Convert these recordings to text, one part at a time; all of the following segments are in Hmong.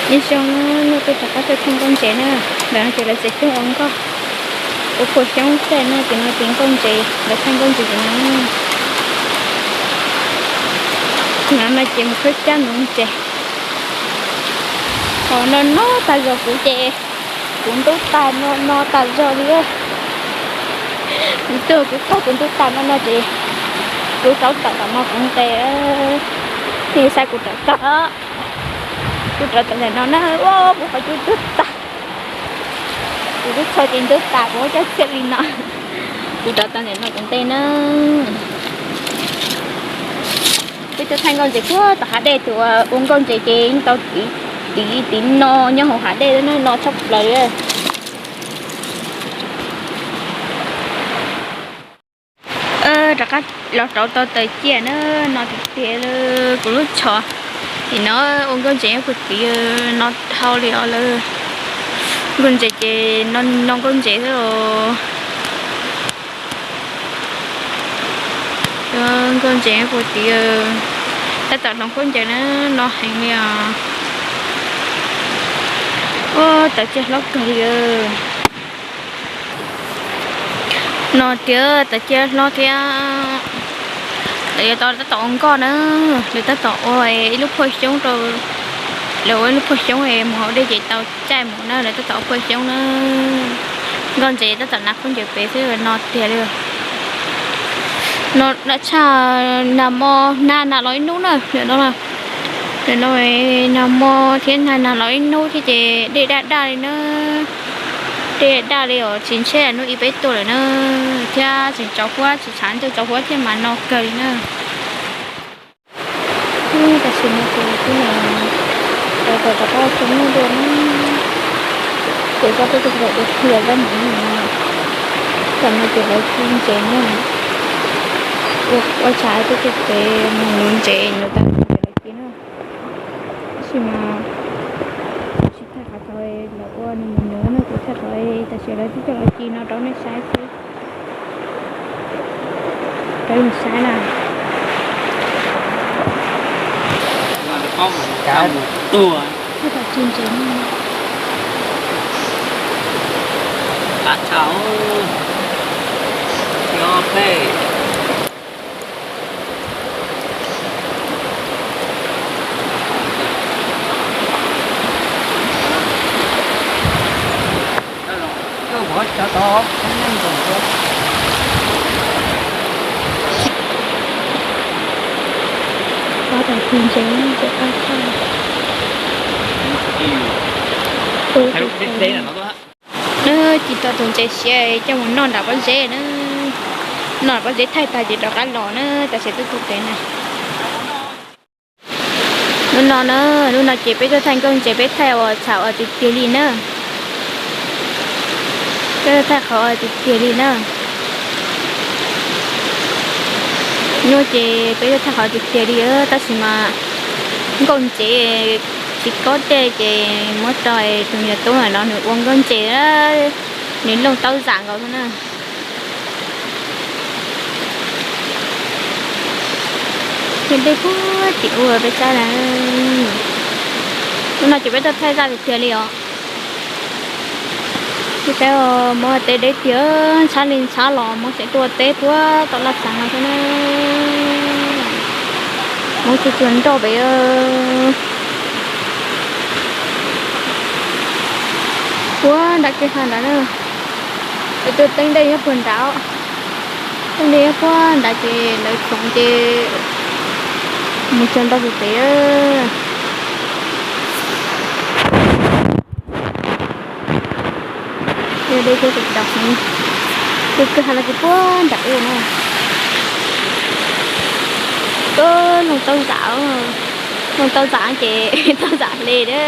Nyob zoo, no kuv rov qab tuaj thaij nkauj ntses na. Ntawm no ces lawv txiav xyoob ua nkauj, ua phuam xyoob tej no ces no ces nkauj ntses, lawv thaij nkauj ntses ces no. Hnub no ces mus khawb cab nuv ntses. Ho no no tag zog kuv ces kuv ntub tag no no tag zog li. Kuv tuaj kuv thaij kuv ntub tag no no ces kuv rov tawm tom no kuv nqes. Nej saib kuv rov tawm, kuv rov tawm ntawm no na, ua kuv qhov cub ntub tag. Kuv lub tsho ces ntub tas kuv muab coj txhiab li no. Kuv rov tawm ntawm no kuv nqes na. Peb tuaj thaij nkauj ntses puag tom hav dej, tus uas ua nkauj ntses ces yeej tau tiv, tiv tiv no nyob hauv hav dej no tshaj plaws li. Rov qab los rauv tau taws ciaj na, no tiag tiag li. Kuv lub tsho tim no ua nkauj ntses nyob puag tid no dhau li os lawm. Nkauj ntses ces no nkauj ntses xwb os. Nkauj ntses nyob puag tid, tab tom hloov khaub ncaws na, no heev li os. Ua taws ciaj hlob kawg li. No tiag taws ciaj hlob thiab. Lawv yuav tau tab tom ua nkauj na, lawv tab tom ua ib lub phuaj xyoob rau, lawv ua ib lub phuaj xyoob mus hauv dej ces tau caij mus na, lawv tab tom ua phuaj xyoob na. Nkauj ntses tab tom hnav khaub ncaws pem xwb no tiag li. No dab tshaj nag hmo, nag nag los ib hnub na, nim no, nim no nag hmo thiab nag nag los ib hnub thiab ces dej daj daj li na. Dej daj li os, tsis ntshe hnub ib peb tuaj lawm na, thiab tseem tsaus huab, tsis tshav ntuj tsaus huab thiab mas no kawg li na. Tam sim no ces kuv los, kuv rov qab tso nyuj dua na, ces koj tuaj tus ntawm tus qhia koj mus no, tam no ces lawv ci ntses na, ua tsav tuaj tus pem mus nuv ntses, nuv tau ntses lawv ci na. Tab sis mas tsis thaij qhov thaum lawv ua nws mus nuv na, kuv thaij qhov tam sim lawv twb coj lawv ci no rau nej saib xwb. Rau nej saib na. Ci ntses no. Ci ntses, ntses qab tshaj. Ci tau tus ntses siav coj mus noj nram pob zeb na. Noj nram pob zeb thaij tag ces rov qab los na, tam sim tuaj tus pem na. Hnub no na, hnub no ces peb tuaj thaij nkauj ntses, peb thaij uas txham uas tiag tiag li na. Peb tuaj thaij qhov tiag tiag li na. Hnub ces peb tuaj thaij qhov tiag tiag li, tab sis mas nkauj ntses tsis kob dej ces muab rau tus me nyuam tub no nws ua nkauj ntses, nws looj taub zam nkaus xwb na. Dej puag tim ub peb saib na. Hnub no ces peb tuaj thaij zaj tiag tiag li os. Peb saib, mob teb deb tiag, ntshab li ntshab los mob tseem tuaj teb puag tom laj xav no xwb na. Mob tsuag tsuag nroj pem. Puag nram kwj ha nrad na. Lawv tuaj teeb dej nyob puag nrad. Teeb dej nyob puag nrad ces lawv khoom ces mus txog nrad tus pem. Yog dej thiab tseem tau heev. Kwj kwj ha no ces puag nram ub na. Looj taub zam, looj taub zam ces taub zam hle na.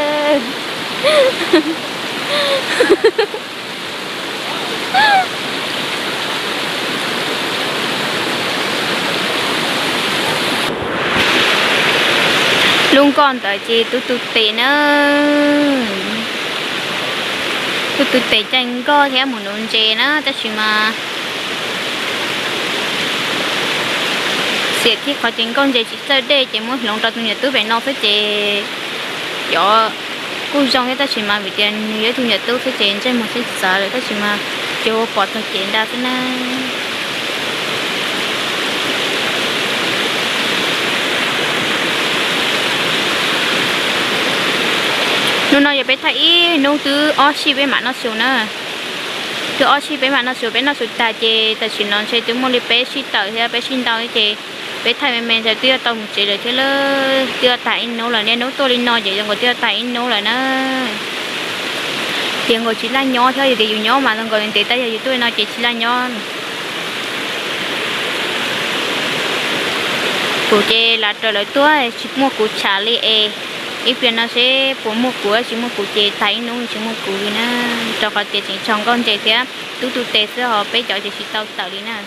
Lub nkoj ntawd ces tub tu tes na, tub tu tes caij nkoj thiab mus nuv ntses na, tab sis mas xiam tib qhov ces nkauj ntses tsis txawj dej ces muab hloov rau tus niam tub pem no xwb ces cov Kuj zoo thiab tab sis mas vim tias nws yog ib tug niam tub xwb ces ntsej muag sib txawv lawm tab sis mas ces ua pom tag kev nrad xwb na. Hnub no yog peb thaij ib hnub twb ob sij peb mam noj su na. Twb ob sij peb mam noj su, peb noj su tag ces tam sim no ntshe twb muaj li peb sij tawm thiab peb sij ntau ces peb thaij me me ntawd twb yuav tau mus tsev lawm thiab lawm, twb yuav tag ib hnub lawm, niaj hnub tuaj li no ces zoo nkaus twb yuav tag ib hnub lawm na. Ces nkaus tsis laj nyob thiab, yog tias yus nyob mas zoo nkaus ntev, tab yog yus tuaj li no ces tsis laj nyob. Kuv ces lav raws lawv tuaj tsis muaj kuv tshav li es, ib pliag no seb puas muaj kuv, tsis muaj kuv ces tag ib hnub tsis muaj kuv li na, rau qhov tias tseem tsau nkauj ntses thiab tub tu tes xwb ho peb cov ces tsis tau tawm li na.